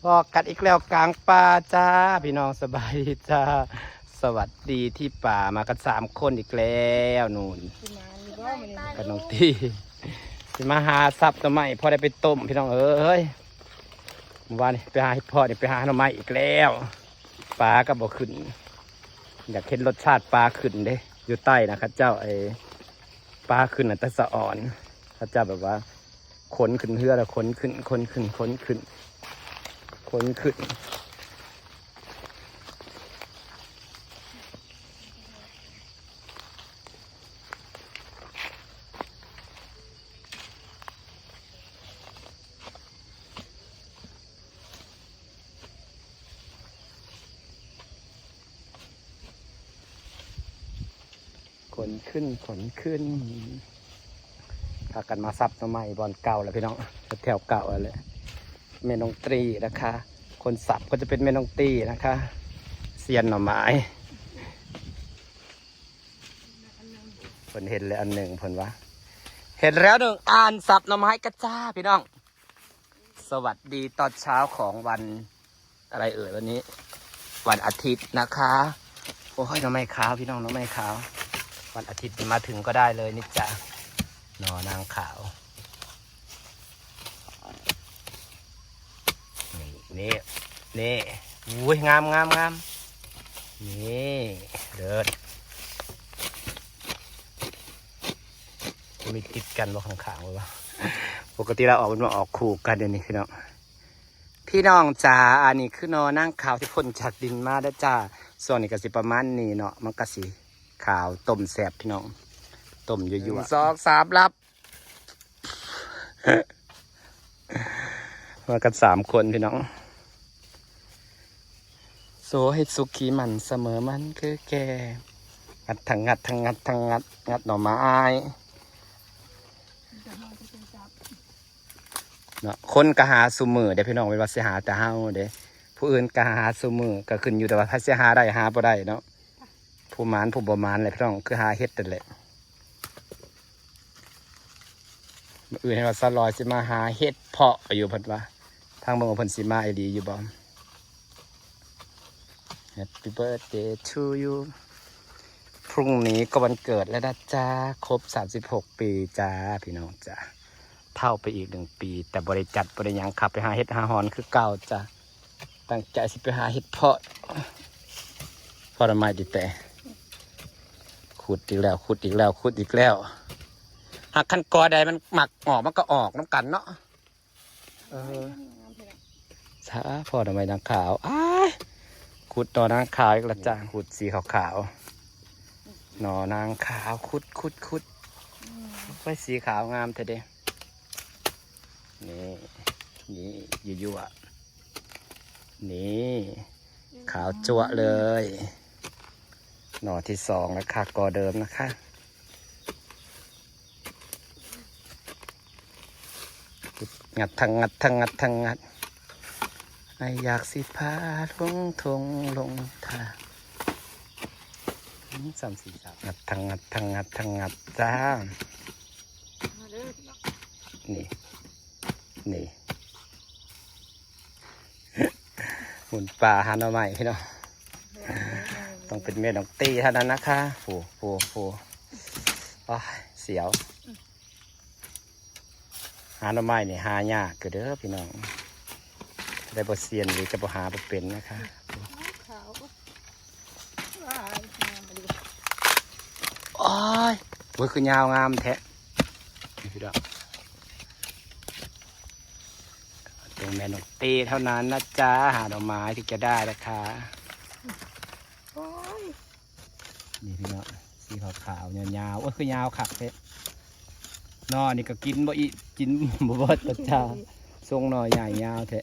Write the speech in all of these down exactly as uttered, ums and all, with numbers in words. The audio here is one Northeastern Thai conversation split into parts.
พอกันอีกแล้วกลางป่าจ้า พี่น้องสบายดีจ้า สวัสดีที่ป่ามากันสามคนอีกแล้วนู่น สิมาอยู่บ่มื้อนี้ กับน้องตีสิมาหาสับหน่อไม้พอได้ไปต้มพี่น้องเอ้ยเมื่อวานนี้ไปหาเห็ดเพาะนี่ไปหาหน่อไม้อีกแล้วปลาก็บ่ขึ้น อยากเห็นรสชาติปลาขึ้นเด้ อยู่ใต้นะเขาเจ้าไอ้ปลาขึ้นน่ะแต่สะอ่อนเขาเจ้าแบบว่าขนขึ้นเฮือแล้วขนขึ้นขนขึ้นขนขึ้นขนขึ้น ขนขึ้นขนขึ้นพากันมาสับหน่อไม้บอนเก่าแล้วพี่น้องแถวเก่าแล้วแหละแม่น้องตรีนะคะ คนสับก็จะเป็นแม่น้องตรีนะคะเซียนหน่อไม้เพิ่นเห็นแล้วอันหนึ่งเพิ่นว่า เห็นแล้วหนึ่งอันสับหน่อไม้กระจ้าพี่น้อง สวัสดีตอนเช้าของวันอะไรเอ่ยวันนี้ วันอาทิตย์นะคะโอ้ยหน่อไม้ขาวพี่น้องหน่อไม้ขาววันอาทิตย์นี่มาถึงก็ได้เลยนี่จ้ะหน่อนางขาวนี่นี่นี่อุ้ยงามงามงามนี่เลิศมีติดกันบ่ข้างๆเลยวะปกติเราออกมันมาออกคู่กันเดี๋ยวนี้พี่น้องพี่น้องจ๋าอันนี้คือหน่อนางขาวที่พ่นจากดินมาแล้วจ้าส่วนนี้ก็สิประมาณนี้เนาะมันก็สิขาวต้มแซ่บพี่น้องต้มยั่วๆสองสามรับมากันสามคนพี่น้องโสให้สุขีมันเสมอมันคือแกงัดทั้งงัดทั้งงัดทั้งงัดงัดหน่อไม้เนาะคนก็หาซุมื้อเด้พี่น้องเป็นว่าสิหาแต่เฮาเด้ผู้อื่นก็หาซุมื้อก็ขึ้นอยู่แต่ว่าไผสิหาได้หาบ่ได้เนาะผู้หมานผู้บ่หมานแหละพี่น้องคือหาเห็ดนั่นแหละมื้ออื่นเห็นว่าสาวลอยสิมาหาเห็ดเพาะอยู่เพิ่นว่าทางเบิ่งว่าเพิ่นสิมาอีหลีอยู่บ่ Happy birthday to you พรุ่งนี้ก็วันเกิดแล้วนะจ๊ะครบสามสิบหกปีจ้าพี่น้องจ้าเฒ่าไปอีกหนึ่งปี แต่บ่ได้จัดบ่ได้หยังขับไปหาเห็ดหาหอนคือเก่าจ้ะตั้งใจสิไปหาเห็ดเพาะเพาะหน่อไม้ดีแต่ขุดอีกแล้วขุดอีกแล้วขุดอีกแล้วหากคันกอใดมันมักออกมันก็ออกนำกันเนาะเออสาพอหน่อไม้นางขาวอ้ายขุดหน่อนางขาวอีกแล้วจ้ะขุดสีขาวๆหน่อนางขาวขุดขุดขุดไปสีขาวงามแท้เด้นี่นี่ยั่วๆนี่ขาวจั๊วะเลยหน่อที่สองนะคะกอเดิมนะคะงัดทั้งงัดทั้งงัดทั้งงัดไอ้อยากสิพาลงทงลงทาอืมสามสี่สามงัดทั้งงัดทั้งงัดทั้งงัดจ้า มาเด้อพี่น้อง นี่ นี่ หมุนป่าหาหน่อไม้พี่น้อง ต้องเป็นแม่น้องตี้เท่านั้นนะคะโอ้โหโอ้โหโอ้ยเสียว หาหน่อไม้นี่หายากอยู่เด้อพี่น้อง ได้บ่เซียนหรือจะบ่หาบ่เป็นนะคะ ขาวว้ายงามมาดู โอ้ยโอ้ยคือยาวงามแท้นี่พี่น้องตรงแม่นกตีเท่านั้นนะจ๊ะ หาดอกไม้ที่จะได้นะคะ โอ้ย นี่พี่น้องสีขาวๆยาวๆโอ้ยคือยาวคักแท้นอนี่ก็กินบ่อีกกินบ่เบิดนะจ๊ะทรงหน่อใหญ่ยาวแท้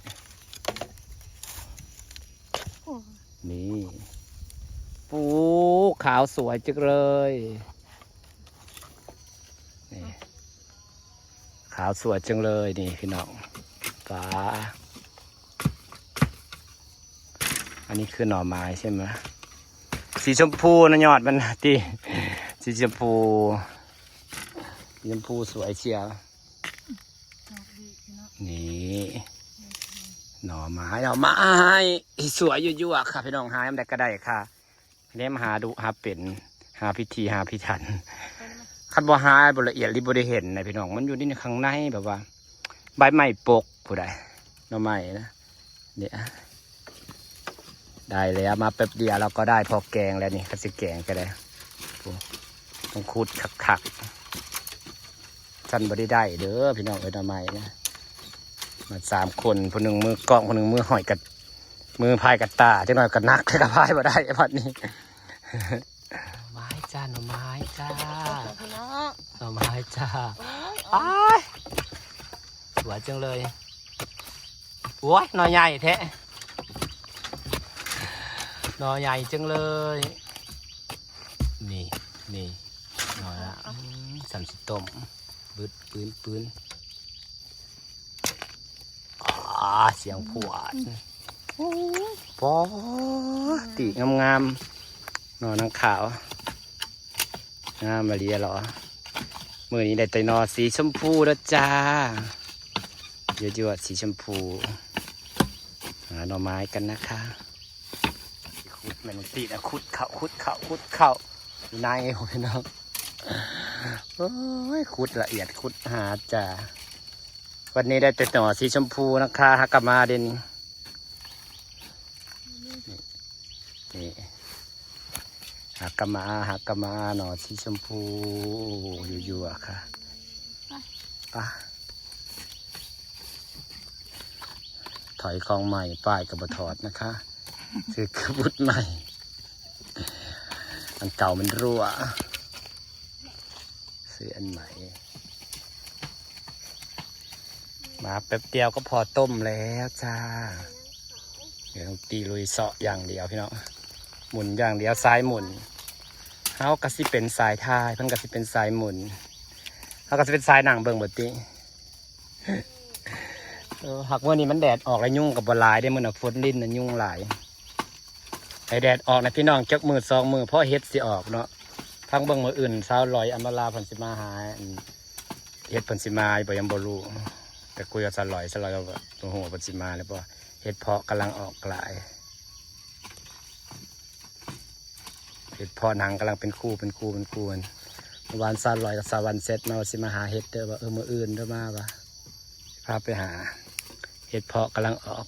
โอ้ย นี่ปูขาวสวยจังเลย นี่ ขาวสวยจังเลยนี่พี่น้องปลาอันนี้คือหน่อไม้ใช่ไหม สีชมพูนะยอดมันที่ สีชมพู สีชมพูสวยเชียว ดอกดีพี่น้อง นี่ หน่อไม้ หน่อไม้ สวยยั่วๆค่ะพี่น้อง หาอันใดก็ได้ค่ะ เนี่ยมาหาดู หาเป็น หาพิธี หาพิถัน คันบ่หาบ่ละเอียด หรือบ่ได้เห็นนะพี่น้อง มันอยู่ในข้างในแบบว่า ใบไม้ปกผู้ใด หน่อไม้นะ เนี่ย ได้แล้ว มาแป๊บเดียวเราก็ได้พอแกงแล้วนี่ คันสิแกงก็ได้ โอ้ ต้องขุดคักๆ ฉันบ่ได้ได้เด้อพี่น้องเอ้ย หน่อไม้นะ มาสามคน ผู้หนึ่งมือกล้อง ผู้หนึ่งมือหอยกับ มือพายกับตา จักหน่อยก็หนัก แต่ก็พายบ่ได้บัดนี้ หน่อไม้จ้า หน่อไม้จ้า พี่น้อง หน่อไม้จ้า โอ้ย อ้าย สวยจังเลย โอ้ย หน่อใหญ่แท้ หน่อใหญ่จังเลย นี่ นี่ หน่อละ อืม สามสิบต้ม ปื๊ด ปื๊น ปื๊น อ่า เสียงผวด โอ้ย ปอ ติงามๆ หน่อนางขาว งามมาเลียหรอ มื้อนี้ได้แต่หน่อสีชมพูแล้วจ้า ยั่วๆ สีชมพู หาหน่อไม้กันนะคะ ขุดแม่นตินะ ขุดเข้า ขุดเข้า ขุดเข้า อยู่ใน พี่น้อง โอ้ย ขุดละเอียด ขุดหาจ้า วันนี้ได้แต่หน่อสีชมพูนะคะ หากะมาเด่น นี่ หากะมา หากะมา หน่อสีชมพู ยั่วๆ ค่ะ ไป ถอยของใหม่ ป้ายก็บ่ถอดนะคะ ซื้อคือบุดใหม่ อันเก่ามันรั่ว ซื้ออันใหม่ มาแป๊บเดียวก็พอต้มแล้วจ้า เดี๋ยวต้องตีลุยเสาะอย่างเดียวพี่น้อง หมุนอย่างเดียว ซ้ายหมุน เฮาก็สิเป็นสายทาย เพิ่นก็สิเป็นสายหมุน เฮาก็สิเป็นสายนั่งเบิ่งบ่ติ เออ หากมื้อนี้มันแดดออกแล้วยุงก็บ่หลายเด้ มื้อน่ะฝนรินน่ะยุงหลาย ให้แดดออกนะพี่น้อง จักมื้อสองมื้อ พอเห็ดสิออกเนาะ ฟังเบิ่งมื้ออื่น สาวลอยอำมาลาเพิ่นสิมาหา อัน เห็ดเพิ่นสิมาบ่ยังบ่รู้ แต่คุยกับสาวลอย สาวลอยก็บ่ฮู้ว่าเพิ่นสิมาหรือบ่ เห็ดเพาะกำลังออกหลาย เห็ดเพาะหนังกำลังเป็นคู่ เป็นคู่ เป็นคู่กัน เมื่อวานสาวลอยกับสาววันเซตมาว่าสิมาหาเห็ดเด้อ ว่า เออ มื้ออื่นเด้อมาว่า พาไปหา เห็ดเพาะกำลังออก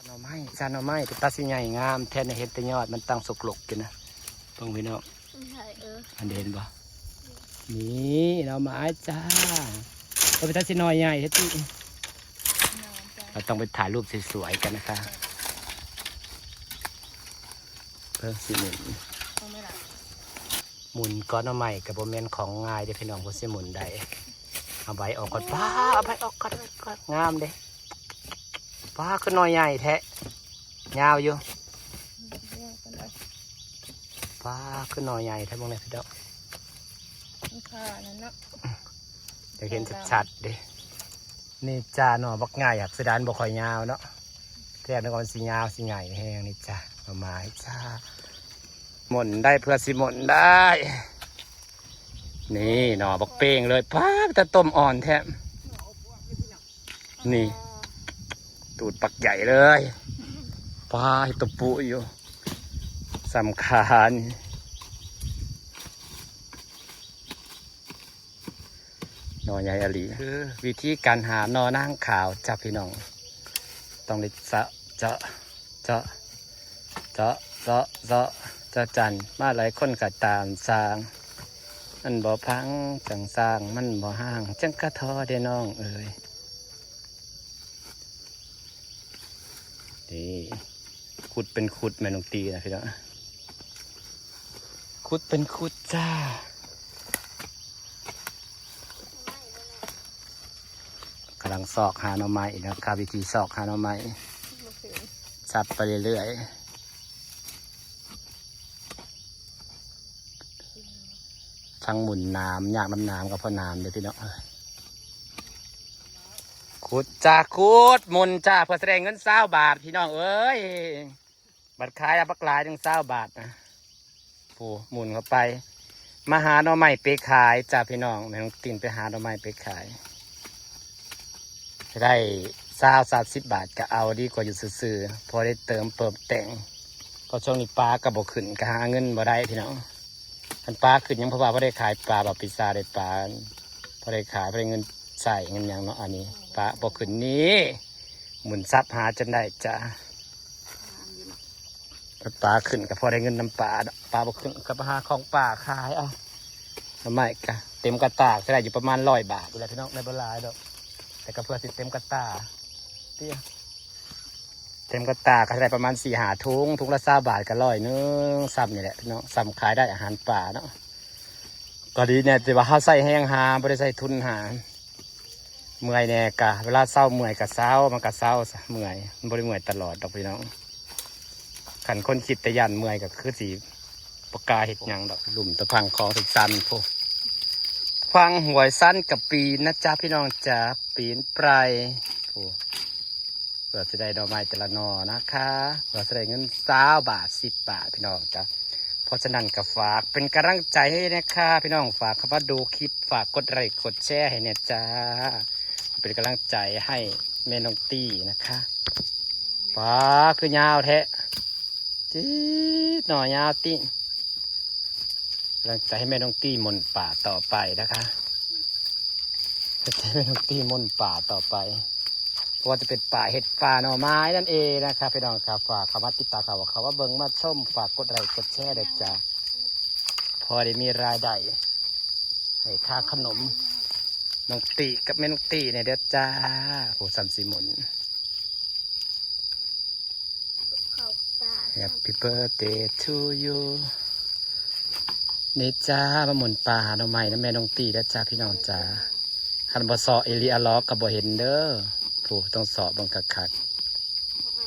หน่อไม้จ้า หน่อไม้ เป็นตาสีใหญ่งามแท้ เห็นแต่ยอดมันตั้งสกลกอยู่นะ เบิ่งพี่น้อง ใช่ เออ อันเห็นบ่ นี่หน่อไม้จ้า เออ เป็นตาสีหน่อใหญ่แท้ติ เราต้องไปถ่ายรูปสวยๆ กันนะคะ เพิ่งสิหมุน เอาไหมล่ะ หมุนก้อนหน่อไม้ก็บ่แม่นของง่ายเด้อพี่น้อง บ่สิหมุนได้ เอาใบออกก่อน ป้า เอาใบออกก่อน งามเด้ ป้า คือหน่อใหญ่แท้ ยาวอยู่ ป้า คือหน่อใหญ่แท้ เบิ่งแหน่พี่น้อง มันค่านั่นเนาะ อยากเห็นชัดๆ เด้ นี่จ้า หน่อบักใหญ่ อยากสิดานบ่ค่อยยาวเนาะ แท้นึกว่ามันสิยาวสิใหญ่แฮง นี่จ้า หน่อไม้จ้า หมุนได้เพื่อสิหมุนได้ นี่หน่อบักเป้งเลย ป๊าด แต่ต้มอ่อนแท้ นี่ ตูดปักใหญ่เลย ป๊าด ตัวปุอยู่ สำคัญ หน่อใหญ่อหลี คือวิธีการหาหน่อนางขาวจ้ะพี่น้อง ต้องได้เจาะ เจาะ เจาะ เจาะ เจาะ เจาะ เจาะจัน มาหลายคนก็ตามสร้าง มันบ่พังจังสร้าง มันบ่ห่างจังกะทอเด้น้องเอ๋ย นี่ ขุดเป็นขุดแม่นกตีนะพี่น้อง ขุดเป็นขุดจ้า กำลังซอกหาหน่อไม้นะครับ วิธีซอกหาหน่อไม้ สับไปเรื่อยๆ ทั้งหมุนน้ำ ยากน้ำน้ำก็เพราะน้ำเด้อพี่น้อง ขุดจ้า ขุด หมุนจ้า เพื่อแสดงเงินซาวบาทพี่น้องเอ้ย บัดขายเอาบักหลายหนึ่งซาวบาทนะ ผู้หมุนเข้าไป มาหาหน่อไม้ไปขายจ้าพี่น้อง แม่น้องติ่งไปหาหน่อไม้ไปขาย ได้ ซาว สามสิบบาทก็เอา ดีกว่าอยู่ซื่อๆ พอได้เติมเปิมแต่ง เพราะช่วงนี้ปลาก็บ่ขึ้น ก็หาเงินบ่ได้พี่น้อง คันปลาขึ้นยังเพราะว่าบ่ได้ขายปลา บ่าวปีซาได้ปลา พอได้ขาย พอได้เงินใส่เงินหยังเนาะ อันนี้ปลาบ่ขึ้นนี่ หมุนทรัพย์หาจนได้จ้า ปลาขึ้นก็พอได้เงินนำปลาเนาะ ปลาบ่ขึ้นก็ไปหาของป่าขายเอา ทำไมกะเต็มกระตาก็ได้อยู่ประมาณร้อยบาทอยู่แหละพี่น้อง ได้บ่หลายดอก แต่ก็เพื่อสิเต็มกระตาเตี้ย เต็มกระตาก็ได้ประมาณสี่ห้าถุง ถุงละซาวบาทก็ร้อยหนึ่ง ซ้ำนี่แหละพี่น้อง ซ้ำขายได้อาหารป่าเนาะ ก็ดีเนี่ย แต่ว่าเฮาใส่แฮงหา บ่ได้ใส่ทุนหา เมื่อยแน่กะ เวลาเซาเมื่อยกะเซา มันกะเซาซะ เมื่อย มันบ่ได้เมื่อยตลอดดอกพี่น้อง คันคนคิดแต่ย่านเมื่อยก็คือสิบ่กล้าเฮ็ดหยังดอก ลุ่มตะพังของสั้นๆ พุ ฟังหวยสั้นกับปีนนะจ๊ะพี่น้องจ๋า ปีนไปพุ เพื่อจะได้หน่อไม้แต่ละหน่อนะคะ เพื่อจะได้เงินซาวบาท สิบบาทพี่น้องจ้ะ เพราะฉะนั้นก็ฝากเป็นกำลังใจให้นะคะพี่น้อง ฝากเข้ามาดูคลิป ฝากกดไลค์กดแชร์ให้เนี่ยจ้า เป็นกำลังใจให้แม่น้องตี้นะคะ ปลาคือยาวแท้ จี๊ดหน่อยาวตี้ กำลังใจให้แม่น้องตี้หม่นป่าต่อไปนะคะ กำลังใจให้แม่น้องตี้หม่นป่าต่อไป เพราะว่าจะเป็นป่าเห็ดป่าหน่อไม้นั่นเองนะครับพี่น้องครับ ฝากเข้ามาติดตามข่าว เข้ามาเบิ่งมาชม ฝากกดไลค์กดแชร์ด้วยจ้า พอได้มีรายได้ ให้ค่าขนม น้องตี้กับแม่น้องตี้เนี่ยเด้อจ้า โอ้ ซ้ำสิหม่น เขาตา Happy birthday to you นี่จ้า มาหม่นป่าหาหน่อไม้นะแม่น้องตี้แล้วจ้าพี่น้องจ้า คันบ่เซาะอีหลีอะลอก็บ่เห็นเด้อ ผู้ต้องเซาะเบิ่งคัก เอ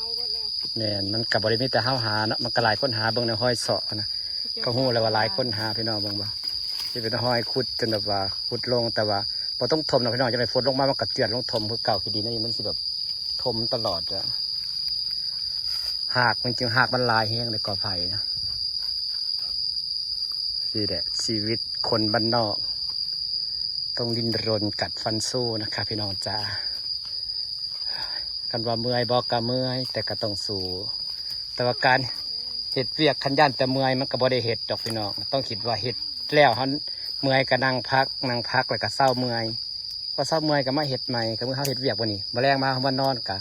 าเบิดแล้ว ๆ แม่น มันก็บ่ได้มีแต่เฮาหาเนาะ มันก็หลายคนหา เบิ่งในห้อยเซาะนะ ก็ฮู้แล้วว่าหลายคนหาพี่น้องเบิ่งบ่ ที่เป็นห้อยขุดจนแบบว่าขุดลง แต่ว่าบ่ต้องถมนะพี่น้อง จังได๋ฝนลงมามันก็เจือนลงถมคือเก่า ขี้ดินนี่มันสิแบบถมตลอดอะ หากมันจึง หากมันหลายแฮงในกอไผ่นะ นี่แหละชีวิตคนบ้านนอก ต้องดิ้นรนกัดฟันสู้นะคะพี่น้องจ้า คันว่าเมื่อยบ่ก็เมื่อย แต่ก็ต้องสู้ แต่ว่าการเฮ็ดเวียก คันย่านแต่เมื่อยมันก็บ่ได้เฮ็ดดอกพี่น้อง ต้องคิดว่าเฮ็ดแล้วเฮาเมื่อยก็นั่งพัก นั่งพักแล้วก็เซาเมื่อย พอเซาเมื่อยก็มาเฮ็ดใหม่ ก็มื้อเฮาเฮ็ดเวียกมื้อนี้ มื้อแลงมาเฮามานอนกะ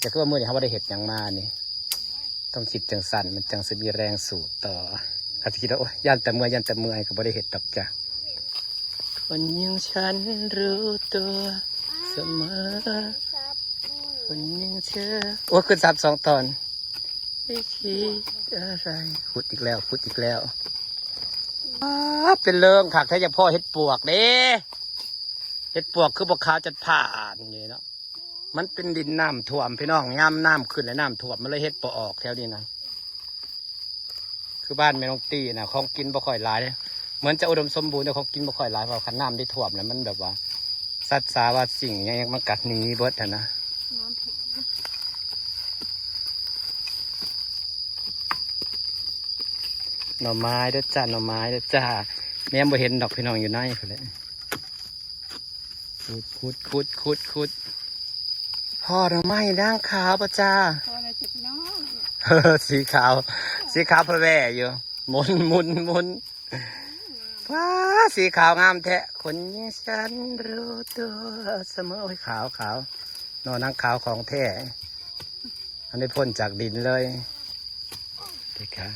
ก็คือว่ามื้อนี้เฮาบ่ได้เฮ็ดหยังมานี่ ต้องคิดจังซั่น มันจังสิมีแรงสู้ต่อ คันสิคิดว่า โอ๊ย ย่านแต่เมื่อย ย่านแต่เมื่อย ก็บ่ได้เฮ็ดดอกจ้ะ คนอย่างฉันรู้ตัวเสมอ คนอย่างเธอ โอ้ย ขึ้นสับสองตอน ไม่คิดอะไร ขุดอีกแล้ว ขุดอีกแล้ว อ้า เป็นเริงคักแท้ อยากพ้อเห็ดปวกเด้ เห็ดปวกคือบ่ขาวจัดผ่านนี่เนาะ มันเป็นดินน้ำท่วมพี่น้อง ยามน้ำขึ้นแล้วน้ำท่วม มันเลยเห็ดบ่ออกแถวนี้นะ คือบ้านแม่น้องตี้นะ ของกินบ่ค่อยหลาย เหมือนจะอุดมสมบูรณ์ แต่ของกินบ่ค่อยหลาย เพราะคันน้ำได้ท่วมแล้วมันแบบว่า สัตว์สาวัตสิ่งหยังมันกัดหนีเบิดหั้นนะ หน่อไม้เด้อจ้า หน่อไม้เด้อจ้า แนมบ่เห็นดอกพี่น้อง อยู่ในพุ้นแหละ ขุด ขุด ขุด ขุด ขุด พ้อหน่อไม้ด่างขาวบ่จ้า พอแล้วจ้ะพี่น้อง สีขาว สีขาวพะแว่อยู่ หมุน หมุน หมุน ว้า สีขาวงามแท้ คนอย่างฉันรู้ตัวเสมอ โอ้ย ขาว ขาว หน่อด่างขาวของแท้ อันนี้พ่นจากดินเลย นี่ค่ะ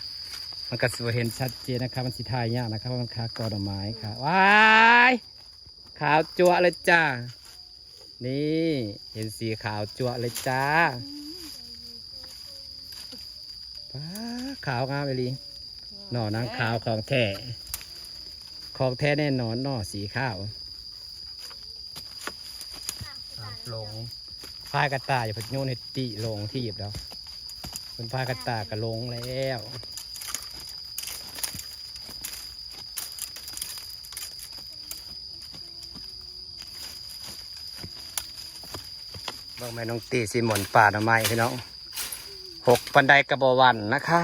มันก็สิบ่เห็นชัดเจนนะครับ มันสิถ่ายยากนะครับ เพราะมันคากอหน่อไม้ค่ะ ว้าย ขาวจั๊วะเลยจ้า นี่ เห็นสีขาวจั๊วะเลยจ้า ป๊า ขาวงามอีหลี หน่อด่างขาวของแท้ ของแท้แน่นอน หน่อสีขาว หลง พายกระต่าย อย่าไปโยนให้ตี้หลงทีบแล้ว มันพายกระต่ายก็หลงแล้ว เบิ่งแม่น้องตี้สิหม่นป่าหน่อไม้พี่น้อง หกปานใดก็บ่หวั่นนะคะ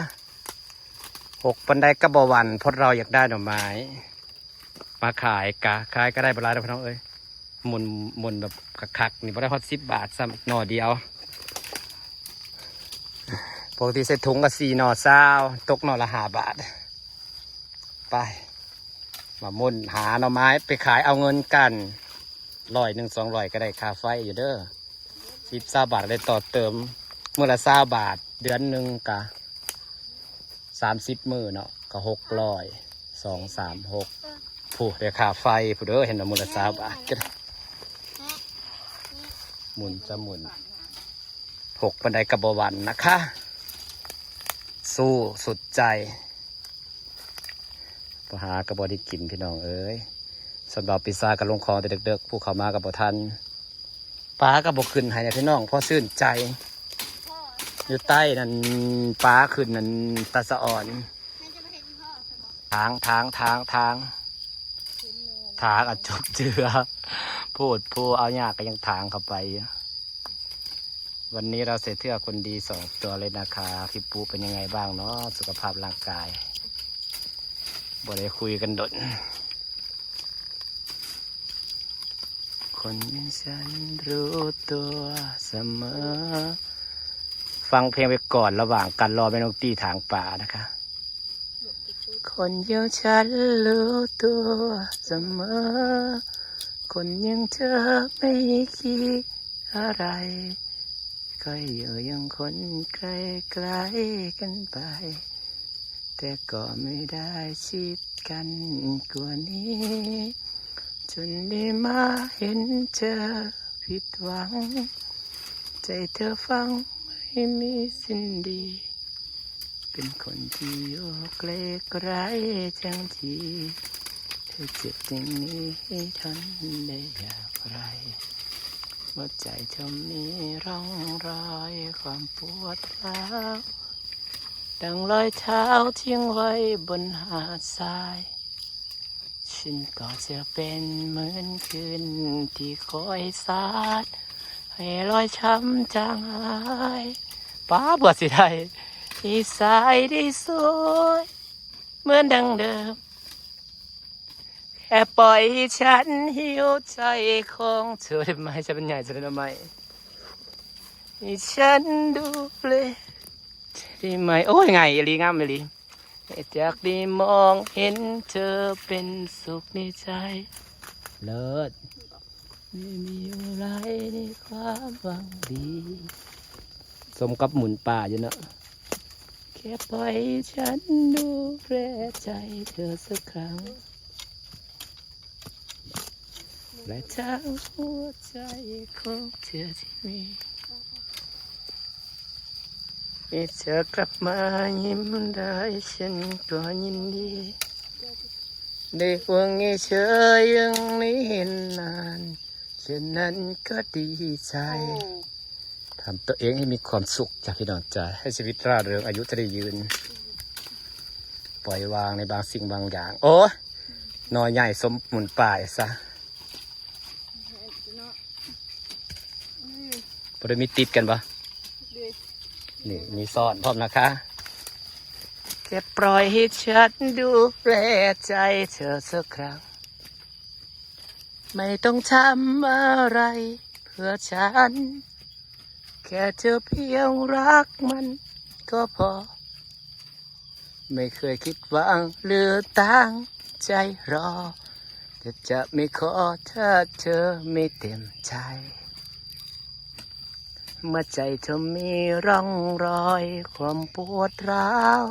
หกปานใดก็บ่หวั่น เพราะเราอยากได้หน่อไม้ มาขายกะ ขายก็ได้บ่หลายดอกพี่น้องเอ้ย หมุนหมุนแบบคักๆนี่บ่ได้ฮอดสิบบาทซ้ำหน่อเดียว ปกติใส่ถุงก็สี่หน่อซาว ตกหน่อละห้าบาท ไป มาหมุนหาหน่อไม้ไปขายเอาเงินกัน ร้อยหนึ่งสองร้อยก็ได้ค่าไฟอยู่เด้อ สิบซาวบาทได้ต่อเติม มื้อละซาวบาท เดือนหนึ่งกะสามสิบมื้อเนาะ ก็หกร้อย สอง สาม หก ผู้ได้ค่าไฟผู้เด้อ เห็นว่ามื้อละซาวบาทก็ได้ หมุนจะหมุน หกปานใดก็บ่หวั่นนะคะ สู้สุดใจ บ่หาก็บ่ได้กินพี่น้องเอ้ย สำหรับปีซ่าก็ลงคลองแต่เด็กๆ ผู้เขามาก็บ่ทัน ปลาก็บ่ขึ้นให้นะพี่น้อง พอชื่นใจ อยู่ใต้นั่นปลาขึ้นนั่นตาสะอ่อน ถาง ถาง ถาง ถาง ถางอะจบเจือ โพดโพ เอาหญ้าก็ยังถางเข้าไปอยู่ วันนี้เราใส่เสื้อคนดีสองตัวเลยนะคะ พี่ปุ๊เป็นยังไงบ้างเนาะ สุขภาพร่างกาย บ่ได้คุยกันดน คนอย่างฉันรู้ตัวเสมอ ฟังเพลงไปก่อนระหว่างการรอแม่นกตี้ถางป่านะคะ คนอย่างฉันรู้ตัวเสมอ คนอย่างเธอไม่คิดอะไร ก็อยู่อย่างคนไกลๆกันไป แต่ก็ไม่ได้ชิดกันกว่านี้ จนได้มาเห็นเธอผิดหวัง ใจเธอฟังไม่มีสิ้นดี เป็นคนที่อยู่ไกลๆจังที เธอเจ็บอย่างนี้ทนได้อย่างไร หัวใจเธอมีร่องรอยความปวดร้าว ดังรอยเท้าทิ้งไว้บนหาดทราย ฉันก็จะเป็นเหมือนคืนที่คอยสาด ให้รอยช้ำจางหาย ป้าบวชสิได้ ที่สายที่สวย เหมือนดังเดิม แค่ปล่อยให้ฉันหิวใจของเธอได้ไหม ฉันเป็นใหญ่ ฉันเป็นใหม่ ให้ฉันดูเลยได้ไหม โอ้ย ไงอีหลี งามอีหลี อยากได้มองเห็นเธอเป็นสุขในใจ เลิศ ไม่มีอะไรในความหวังดี สมกับหมุนป่าอยู่เนาะ แค่ปล่อยฉันดูแลใจเธอสักครั้ง และทั้งหัวใจของเธอที่มี มีเธอกลับมายิ้มได้ฉันก็ยินดี ได้ห่วงให้เธออย่างนี้นาน เช่นนั้นก็ดีใจ ทำตัวเองให้มีความสุขจ้ะพี่น้องจ้ะ ให้ชีวิตร่าเริง อายุจะได้ยืน ปล่อยวางในบางสิ่งบางอย่าง โอ้ หน่อใหญ่สมหมุนป่าซะ บ่ได้มีติดกันปะ นี่ มีซ่อนพร้อมนะคะ แค่ปล่อยให้ฉันดูแลใจเธอสักครั้ง ไม่ต้องทำอะไรเพื่อฉัน แค่เธอเพียงรักมันก็พอ ไม่เคยคิดหวังหรือตั้งใจรอ แต่จะไม่ขอถ้าเธอไม่เต็มใจ เมื่อใจเธอมีร่องรอยความปวดร้าว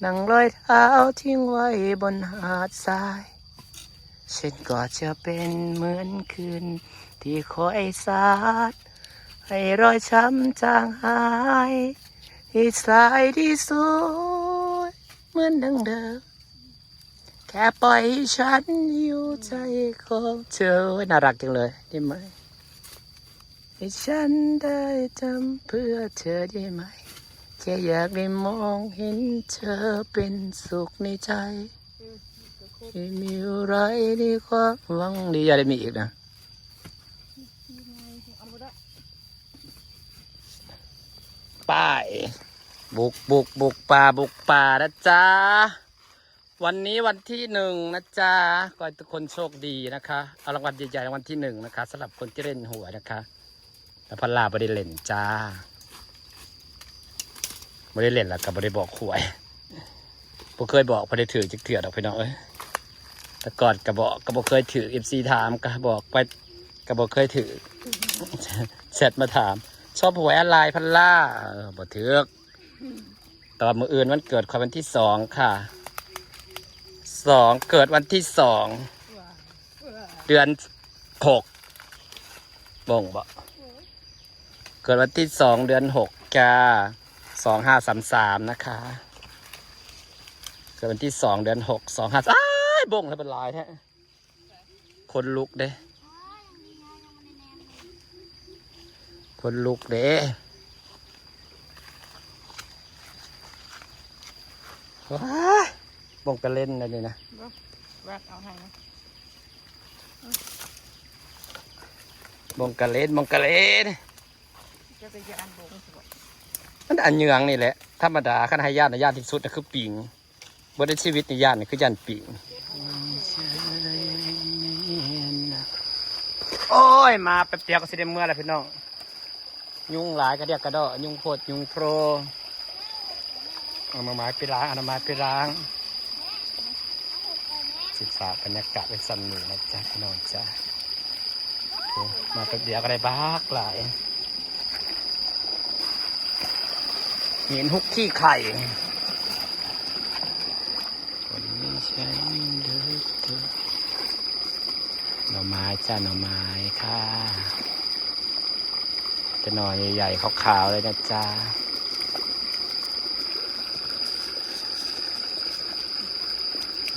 ดังรอยเท้าทิ้งไว้บนหาดทราย ฉันก็จะเป็นเหมือนคืนที่คอยสาด ให้รอยช้ำจางหาย ให้สายที่สวยเหมือนดังเดิม แค่ปล่อยให้ฉันอยู่ใจของเธอ น่ารักจังเลย ได้ไหม ให้ฉันได้ทำเพื่อเธอได้ไหม แค่อยากได้มองเห็นเธอเป็นสุขในใจ ไม่มีอะไรในความหวังดี อย่าได้มีอีกนะ ไป บุก บุก บุกป่า บุกป่านะจ๊ะ วันนี้วันที่หนึ่งนะจ๊ะ ขอให้ทุกคนโชคดีนะคะ เอารางวัลใหญ่ๆรางวัลที่หนึ่งนะคะ สำหรับคนที่เล่นหวยนะคะ แต่พอลล่าบ่ได้เล่นจ้า บ่ได้เล่นแล้วก็บ่ได้บอกหวย บ่เคยบอก บ่ได้ถืกจักเทื่อดอกพี่น้องเอ้ย แต่ก่อนก็บอก ก็บ่เคยถืก เอฟซีถามก็บอกไป ก็บ่เคยถืก แชทมาถาม ชอบหวยอะไรพอลล่า เออ บ่ถืก แต่ว่ามื้ออื่นวันเกิดข้อยวันที่สองค่ะ สอง เกิดวันที่สอง เดือนหก บ่งบ่ เกิดวันที่สอง เดือนหกจ้า สองห้าสามสาม นะคะ เกิดวันที่สอง เดือนหก สองห้า อ้าย บ่งแล้วเป็นลายแท้ คนลุกเด้ คนลุกเด้ ว้าย บ่งกะเล่นอะไรนี่นะ บ่ วัดเอาให้นะ บ่งกะเล่น บ่งกะเล่น จะไปยานบ่งสิบ่ มันอันเยืองนี่แหละ ธรรมดา คันให้ย่านน่ะย่านที่สุดน่ะคือปิง บ่ได้ชีวิตนี่ย่านนี่คือย่านปิง โอ้ย มาแป๊บเดียวก็สิได้เมือแล้วพี่น้อง ยุงหลายกระเดียกกระดอ ยุงโพดยุงโพร เอาหน่อไม้ไปล้าง เอาหน่อไม้ไปล้าง สิฝากบรรยากาศไว้ส่ำนี้นะจ๊ะพี่น้องจ้ะ โอ้ มาแป๊บเดียวก็ได้บักหลาย หินฮุกขี้ไข่ คนไม่ใช่เด้อ หน่อไม้จ้ะ หน่อไม้ค่ะ แต่หน่อใหญ่ๆขาวๆเลยนะจ๊ะ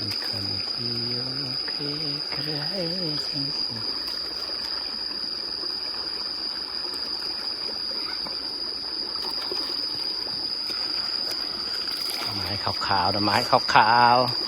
มีคนที่อยู่ใกล้ๆฉัน หน่อไม้ขาวๆ หน่อไม้ขาวๆ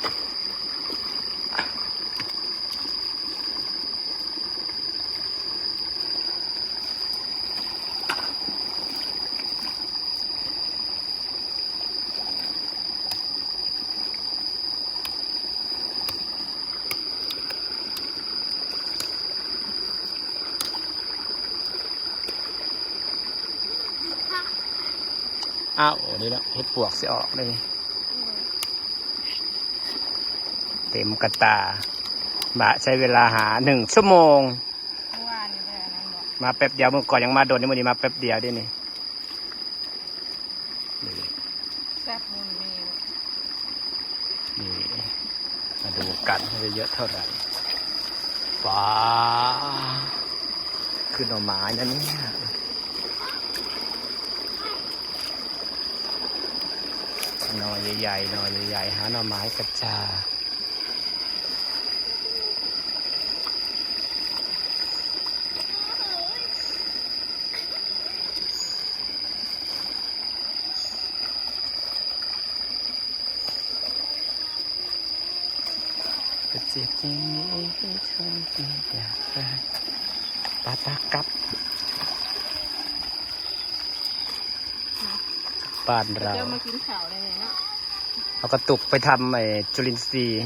อ้าว นี่ละ เห็ดปวกสิออกเลย เต็มกระตา บะใช้เวลาหาหนึ่งชั่วโมง เมื่อวานนี่ไปอันนั้นบ่ มาแป๊บเดียว มื้อก่อนยังมาโดนนี่ มื้อนี้มาแป๊บเดียวเด้นี่ นี่ แซ่บมูนมี นี่ มาดูกันว่าจะเยอะเท่าไหร่ ว้า คือหน่อไม้นะเนี่ย หน่อใหญ่ๆ หน่อใหญ่ๆ หาหน่อไม้กระจา ก็เจ็บอย่างนี้เธอไม่อยากได้ ปาปากลับ บ้านเรา เจ้ามากินข้าวได้ไงเนาะ เอากระตุกไปทำไอ้จุลินทรีย์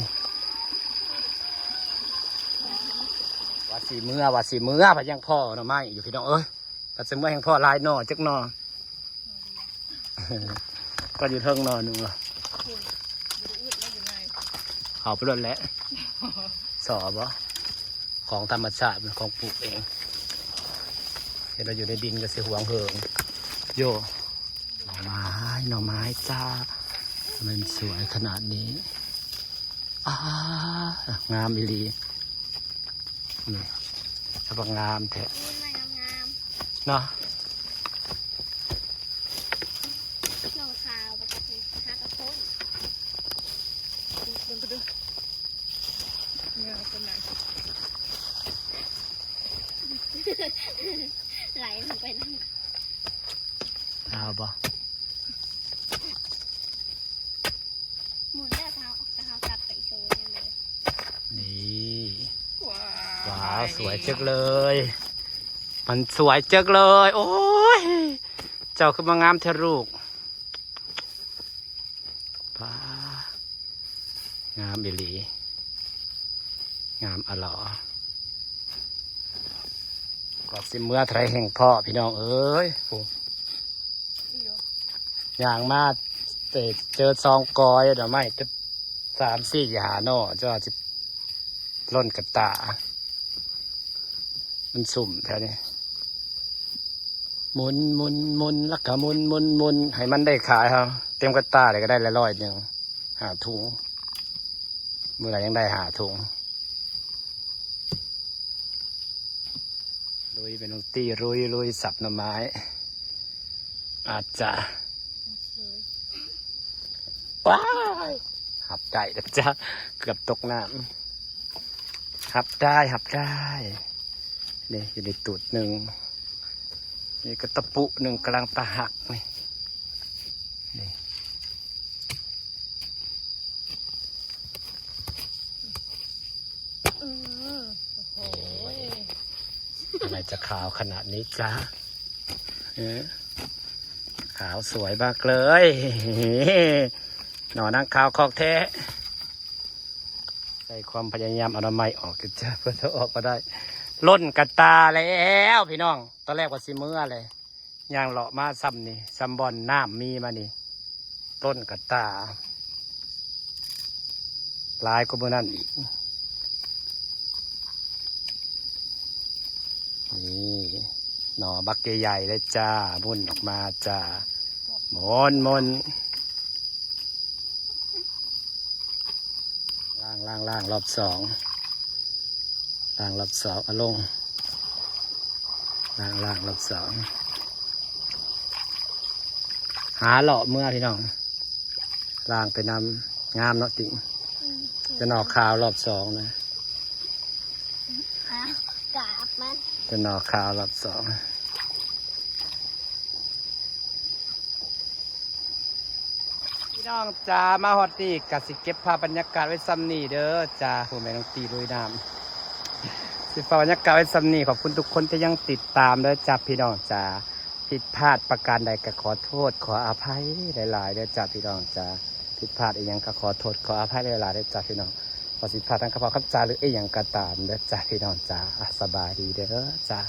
ว่าสิเมือ ว่าสิเมือ พัดยังพ่อหน่อไม้อยู่พี่น้องเอ้ย พัดสิเมือแห่งพ่อหลายหน่อจักหน่อ ก็อยู่เทิงหน่อหนึ่งเหรอ คุณ อยู่อึดแล้วอยู่ใน เขาไปรดแหละ สอบ่ ของธรรมชาติ เป็นของปลูกเอง เห็นเราอยู่ในดินก็สิหวงเหิง โย หน่อไม้ หน่อไม้จ้า มันสวยขนาดนี้ อ่า งามอีหลี นี่ ถ้าบักงามแท้ นี่มันงามๆ เนาะ หน่อขาวมาจากหากระโพน เบิ่งไปดู เงาตัวไหน ไหลลงไปนั่น เอาบ่ หมุนแล้วเท้า แต่เท้ากลับไปอีกโซนหนึ่งเลย นี่ ว้าว ว้าว สวยจังเลย มันสวยจังเลย โอ้ย เจ้าคือมางามแท้ลูก ป้า งามอีหลี งามอะหลอ ก็สิเมือไทยแห่งพ่อพี่น้องเอ้ย โอ้ ย่างมาแต่เจอซองกอยดอกไม้จะสามสี่หาหน่อจะว่าจะล่นกระตา มันสุ่มแถวนี้ หมุนหมุนหมุนแล้วก็หมุนหมุนหมุนให้มันได้ขายครับ เต็มกระตาเลยก็ได้ละร้อยหนึ่ง หาถุง เมื่อไหร่ยังได้หาถุง ลุยเป็นลุงตี้ลุยลุยสับหน่อไม้ อาจจะ ว้าย หับได้นะจ๊ะ เกือบตกน้ำ หับได้ หับได้ นี่อยู่ในตูดหนึ่ง นี่ก็ตะปูหนึ่งกำลังตะหักนี่ นี่ อืมโอ้โห อะไรจะขาวขนาดนี้จ๊ะ เออ ขาวสวยมากเลย หน่อนางขาวของแท้ ใส่ความพยายามเอาหน่อไม้ออกจ้ะ เพื่อจะออกมาได้ ล่นกระตาแล้วพี่น้อง ตอนแรกว่าสิเมือเลย ย่างเลาะมาซ้ำนี่ ซ้ำบ่อนน้ำมีมานี่ ล่นกระตา หลายกว่าเมื่อนั้นอีก นี่ หน่อบักใหญ่ๆเลยจ้า มุ่นออกมาจ้า หมุนหมุน ล่างล่างล่างรอบสอง ล่างรอบสองเอาลง ล่างล่างรอบสอง หาเลาะเมือพี่น้อง ล่างไปนำ งามเนาะติ่ง จะหน่อขาวรอบสองนะ อ่ะกราบมัน จะหน่อขาวรอบสอง พี่น้องจ้า มาฮอดนี่กะสิเก็บภาพบรรยากาศไว้ซ้ำนี่เด้อจ้า ผู้แม่น้องตีลุยน้ำ สิฝากบรรยากาศไว้ซ้ำนี่ ขอบคุณทุกคนที่ยังติดตามเด้อจ้าพี่น้องจ้า ผิดพลาดประการใดก็ขอโทษขออภัยหลายๆเด้อจ้าพี่น้องจ้า ผิดพลาดอีหยังก็ขอโทษขออภัยหลายๆเด้อจ้าพี่น้อง ขอสิพลาดทั้งคำพูดคำจาหรืออีหยังก็ตามเด้อจ้าพี่น้องจ้า อ่ะ สบายดีเด้อจ้า